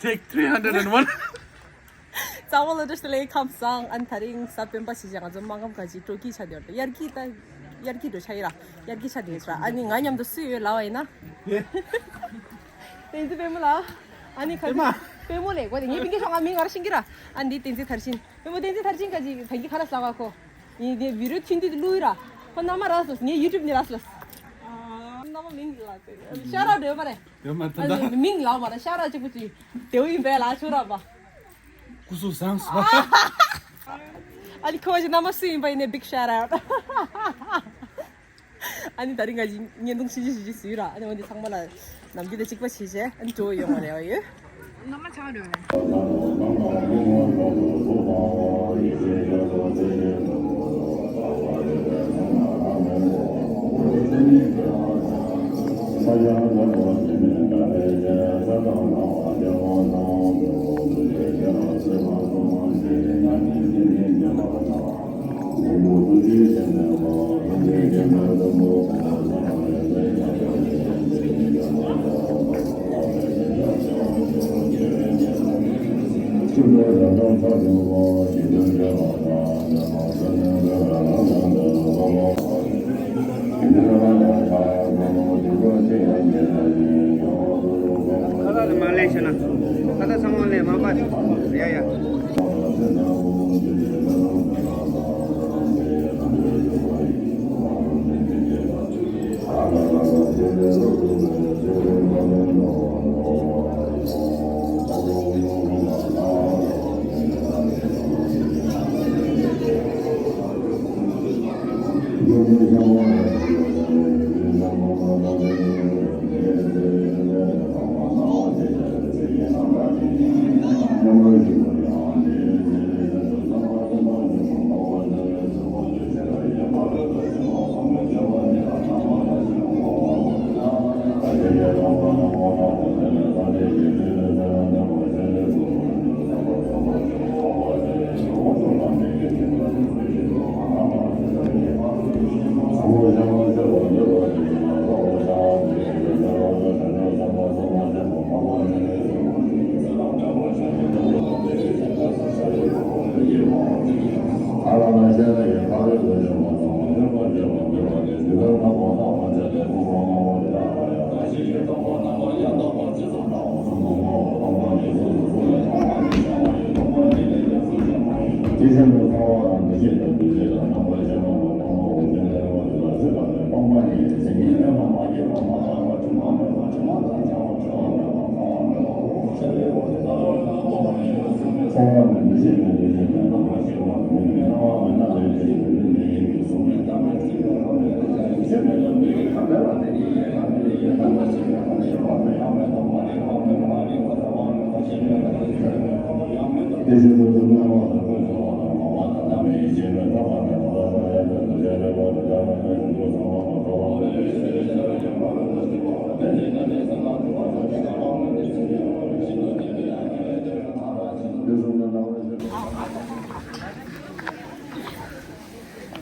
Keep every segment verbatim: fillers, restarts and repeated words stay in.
Take three hundred and one. རྩ་བ་ལ་འདྲ་ཞིག་ལས་ཁམས་བཟང་། ཨ་ནི་དེ་རིང་གཟའ་སྤེན་པ་ཞིག་བྱས། ང་ཚོ་སྨར་ཁམས་ཁ་ཅིག་སྤྲོ་སྐྱིད་ཆགས་བསྡད་ཡོད་རེད། དབྱར་སྐྱིད་ད་དབྱར་སྐྱིད་འགྲོ་ཆགས་ཡིན་ར། དབྱར་སྐྱིད་ཆགས་བསྡད་ཡོད་ར། ཨ་ནི་ང་མཉམ་དུ་སུ་ཡོད་ལབ་པ་ཡིན་ན། བསྟན་འཛིན་པད་མ་ལགས། ཨ་ནི་ཁ་ཅིག་པད་མ་ལགས་གོ་དེ་ངའི་པིན་ཀི་ཤོག་ང་མིང་ང་རང་ཤེས་ཀྱི་ར། ཨ་ནི་འདི་བསྟན་འཛིན་མཐར་ཕྱིན། པད་མ་བསྟན་འཛིན་མཐར་ཕྱིན་ཁ་ཅིག་ད་གི་ཁ་ར་ཟ་བ་ཁོ། ཡིན་དེ་བི་ཌི་ཡོ་ཐུང་ཐུང་བླུགས་ཡིན་ར། ཁོ་མནའ་མ་རག་སོང་། ངའི་ཡུ་ཊུབ་ནས་རག་སོང་། མནའ་མ་མིང་ལ་ཤ་ར་འདྲ་ཡོད་པ་རེད། ཡོད་མ་ཐུབ་ད། ཨ་ནི་མིང་ལབ་མ་ར་ཤ་ར་གཅིག་པུ་ཅིག་དེའུ་ཡིན་པས་ལ་ཆུ་ར་པ། སྐུ་གཟུགས་བཟང་སོང་། ཨ་ནི་ཁོ་བ་ཞིག་མནའ་མ་སུ་ཡིན་པ་ཡིན་ནའི་big shout out། ཨ་ནི་དེ་རིང་ང་ཅིག་བརྙན་ཐུང་ཞིག་ཞིག་ཞིག་བཟོས་ར། ཨ་ནི་འོན་ཏེ་ཚང་མ་ལ་ནམ་རྒྱུན་དང་གཅིག་པ་བྱས་བྱས་ཨ་ནི་སྤྲོ་བོ་ཡོང་བ་རེ་བ་ཡོད། མནའ་མ་ཆགས་འགྲོ་བས། ཁ་ཁ་ལ་མ་ལེན་ཤེ་ན། ཁ་ཁ་ཚང་མ་ལེན་མ་པ། ཡ་ཡ།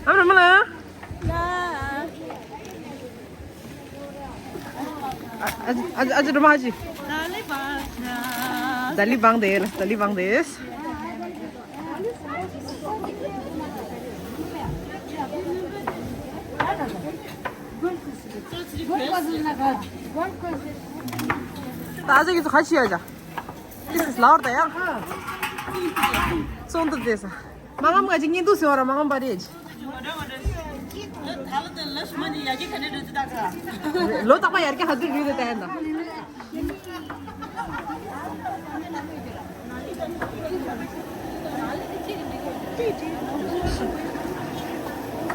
ཨ་མ་ལགས། ཨ་ཨ་ཨ་ཨ་ཅི་འགྲོ་མ་ཅི། ད་ལི་བང་དེ་ལ་ད་ལི་བང་དེ། ད་ཨ་ཅག་གིས་ཁ་ཕྱེ་ཡ་ཅག This is louder ཡ། ཚོང་དུ་བསྡད་ས། མ་ངམ་ང་ཅིག་བརྙན་ཐུང་ཟེར་བ་ར་མ་ངམ་པ་རེད། ལོ་རྟག་པ་ཡར་རྒྱས་ཧ་ཏུ་རུས་དེ་བསྟན་ད།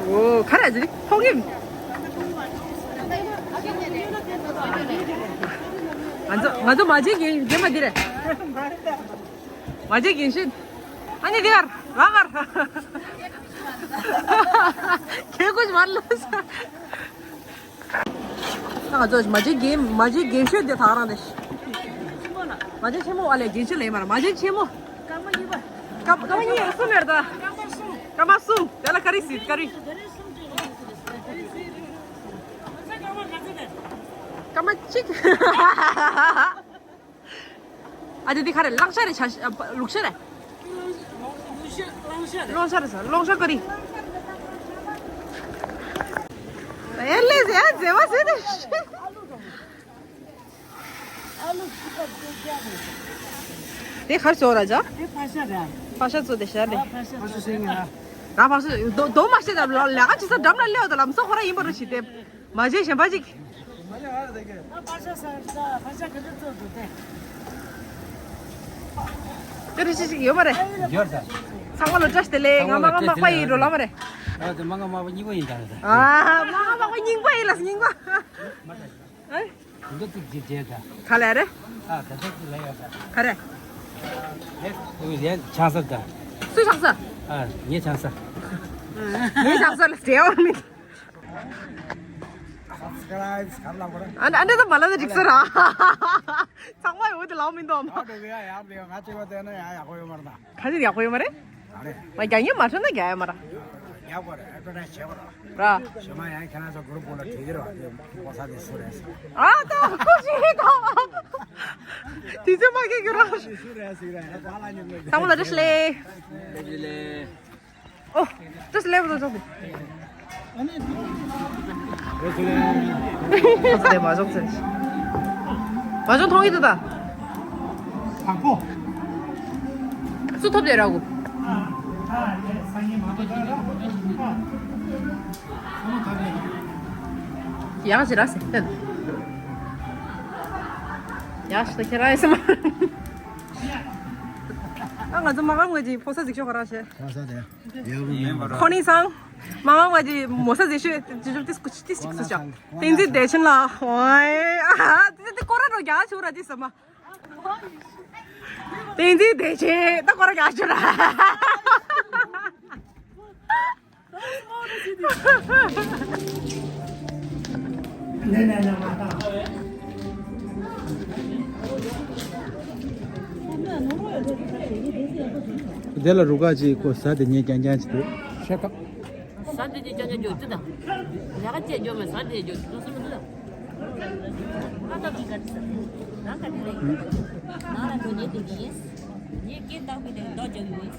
ཨོ་ཁ་ར་ཅི་ཐོག་གིན། ང་ཚོ་ང་ཚོ་མ་བྱེད་རྒན་རྒན་མ་འདི་རེད། མ་བྱེད་རྒན་ཤོས། ཨ་ནི་འདི་གར་རང་གར། ཁྱེད་ཀུན་མར་ལ་ས། ད་ང་ཚོ་མ་བྱེད་རྒན་མ་བྱེད་རྒན་ཤོས་འདི་ད་ག་རང་རེད། མ་བྱེད་ཆེན་མོ་ཨ་ལས་རྒན་ཤོས་ལས་མ་ར་མ་བྱེད་ཆེན་མོ། སྐར་མ་གཉིས་གསུམ་ཡོད་ད། སྐར་མ་གསུམ་དེ་ལ་ཀ་རི་སྲིད་ཀ་རི། སྐར་མ་གཅིག་ད་ང་ཚོ་མ་བྱེད་རྒན་ཤོས་འདི་ད་ག་རང་རེད། མ་བྱེད་རྒན་ཤོས་ལས་མ་ར་མ་བྱེད་ཆེན་མོ་ཨ་ལས་རྒན་ཤོས་ལས་མ་ར་མ་བྱེད་ཆེན་མོ། ཨ་ཅེ་འདི་ག་རེ་གླང་ཤ་རེད། ཤ་ཤ་ལུག་ཤ་རེད། གླང་ཤ་རེད་ཟེར། གླང་ཤ་ཀ་རི། ཨེ་ལེ་ཟེར། ཨ་མཛེས་པ་ཟེར་ཏེ། དེ་གར་ཤོར་ར་ཇ། དེ་ཕ་ཤ་ར། ཕ་ཤ་ཚོ་དེ་ཤ་ལེ། ཕ་ཤ་ཤེས་ངེས་ར། ར་ཕ་ཤ་དོ་དོ་མ་ཤེས་ད་ལ་ལ་ཅི་ས་འགྲམ་ལ་ལེའོ་ད་ལམ་སོ་ཁོ་ར་ཡིན་པ་རུ་ཤི་དེ། མ་བྱེད་གཞན་པ་ཅིག་ཕ་ཤ་ས་ཕ་ཤ་ག་ཚོད་ཚོད་དེ། དེ་རེ་ཤི་ཤིག་ཡོད་མ་རེད། ཡོད་ས། ཚང་མ་ལ་བཀྲ་ཤིས་བདེ་ལེགས། ང་མ་ང་མག་པ་ཡིན་འགྲོ་ལ་མ་རེད། ཨ་དེ་མ་ང་མག་པ་གཉིས་པ་ཡིན་ད་རེད། ཨ་མ་ང་མག་པ་གཉིས་པ་ཡིན་ལ་གཉིས་པ། ཨ། འདི་ཏིག་ཅིག་བྱས་ད། ག་ལེ་རེད། ཨ་ད་ད་ཅིག་ལ་ཡོད་ད། ག་རེ། ལེ་ཨུ་ཡེ་ཆང་ས་ད། སུས་ཆང་ས། ཨ་ངས་ཆང་ས། ངས་ཆང་ས་ལ་བྲེལ་བ་མིན། ཨ་འདྲ་ད་མ་ལ་ད་འགྲིག་ས་ར། ཚང་མ་ཡོད་དེ་ལའོ་མིན་འདོམ། ཨ་འགྲོ་གི་ཡ་ཡག་དེ་ང་གཅིག་པ་བལྟས་ན་ཡ་ཡག་པོ་ཡོད་མ་རེད་ད། ག་ཚོད་ཡག་པོ་ཡོད་མ་རེད། ཨ་རེད། ང་རྒྱ་ཉིན་མ་ཐོན་ན་རྒྱ་ཡ་མ་ར། ཡག་པོ་རེད། ཨེ་ཏོ་ན་བྱེད་པ་ར། ར། ཞོ་མ་ཡང་ཁྱེད་རང་ཚོ་གུ་རུབ་ལ་བྲིས་ཀྱི་ར་དེ་ཕོ་ས་དེ་སུ་རེད་ཟེར། ཨ་ད་ཁོ་ཞིག་ད། དེ་ཚོ་མ་གི་གི་ར། སུ་རེད་ཟེར་ར་ད་ལ་ཉོ་གི། ད་མོ་ལ་བཀྲ་ཤིས་བདེ་ལེགས། བཀྲ་ཤིས་བདེ་ལེགས། ཨོ། བཀྲ་ཤིས་བདེ་ལེགས་བཟོ་ཆོག་གི། ཁོ་ཚོ་ལས་མ་འཇོག་ཚེ། མ་འཇོག་མཐོང་ཡི་འདུག་ད། དང་པོ། སུ་ཐོབ་དེ་ར་གོ། ཡག་ཅི་ར་ཟེར་ཏན། ཡག་ཤི་ད་ཁྱེད་རང་ཡིན་སམ། ཨ་ང་ཚོ་མ་གམ་ང་ཅི་ཕོ་ས་ཟིག་ཤོག་ག་ར་ཤེ། ཕོ་ས་དེ། ཁོ་ནི་སང་། མ་མ་མ་ཅི་མོ་ས་ཟེ་ཤོད་ཅི་ཅི་ཏིས་ཀུ་ཅི་ཏིས་ཅིག་སུ་ཅང་། བསྟན་འཛིན་བདེ་ཆེན་ལ། ཨོའེ། ཨ་ཧ། ཏི་ཏི་ཀོ་ར་རོ་རྒྱ་ཆུ་ར་ཅི་ས་མ། བསྟན་འཛིན་བདེ་ཆེན་ད་ཀོ་ར་རྒྱ་ཆུ་ར། དེ་ལ་རུ་ཁག་ཅིག་ཁོ་ཟ་དེ་ཉེ་རྐྱང་རྐྱང་ཅིག་འདུག་ཤ་ཁབ། ཟ་དེ་ཉེ་རྐྱང་རྐྱང་འཇོག་ཅི་དང་། ལས་ཀ་བྱེད་འཇོག་མེད་ཟ་དེ་འཇོག་ཅི་དང་སུ་མི་འདུག་ད། ང་ད་གི་ག་ཅི་ཟ། ང་ག་ཅི་ལས་ཡིན། ང་ལ་འགྲོ་ཉེ་དེ་གི་ཡིན། ངས་སྐད་བཏང་གི་དེ་རྡོ་རྒྱག་གི་ཡིན།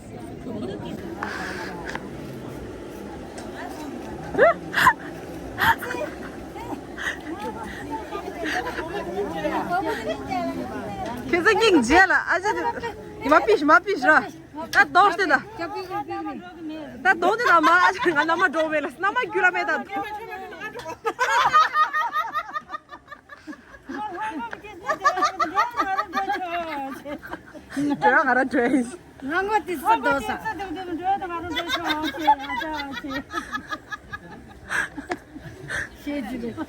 ཁྱེད་ཚོ་སྙིང་རྗེ་ལ་ཨ་ཅེ་དེ་མ་པིས་མ་པིས་ར། ད་རྡོ་སྟེ་ད། ད་རྡོ་དེ་ད་མ་ཨ་ཅེ་ང་ན་མ་འགྲོ་བས་ལ་ན་མ་རྒྱུ་ལ་མེད་ད། འགྲོ་ང་ར་འགྲོ་ཡིན། ང་ངོ་ཏི་སི་དོ་ས། ཤེས་ཀྱི་རེད།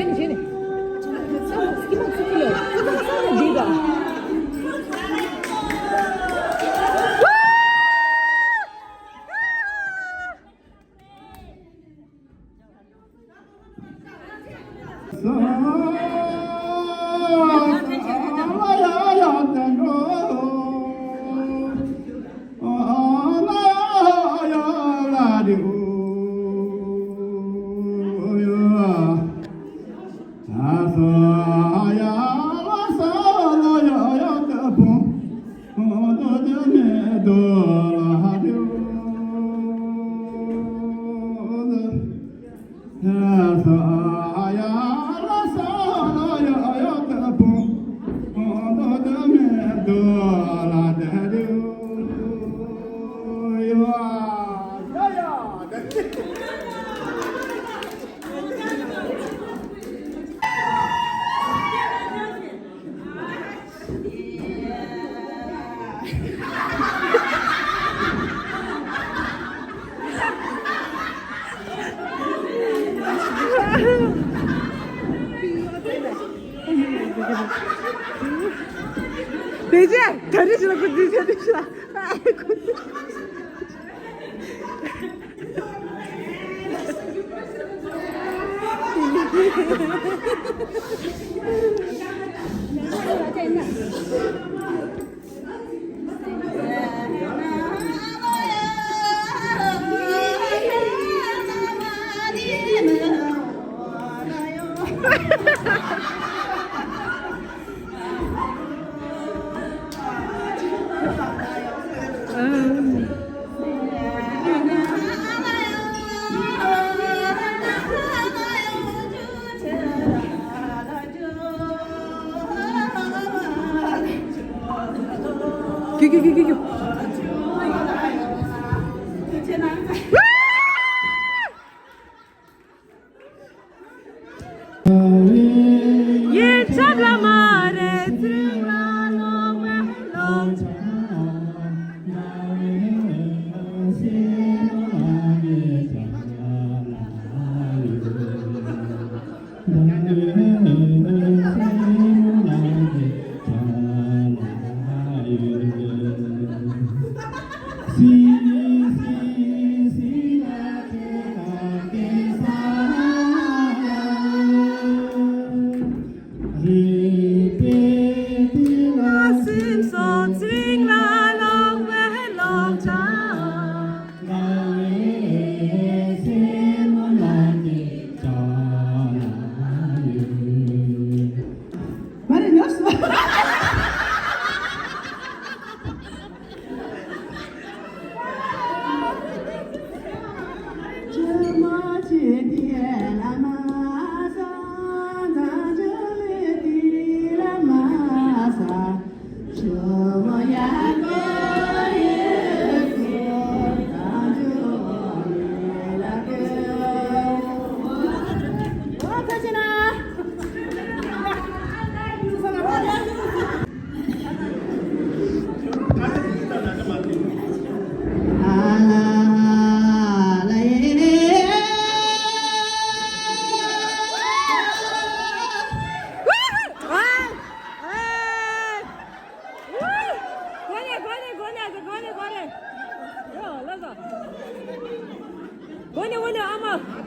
གངས་རི་ཨ། དེ་རྗེས་ག་རེ་ཞིག་ལ་ཁོ་དེ་རྗེས་དེ་ཞིག་ལ། ཝེ་ནེ་ཝེ་ནེ་ཨ་མ།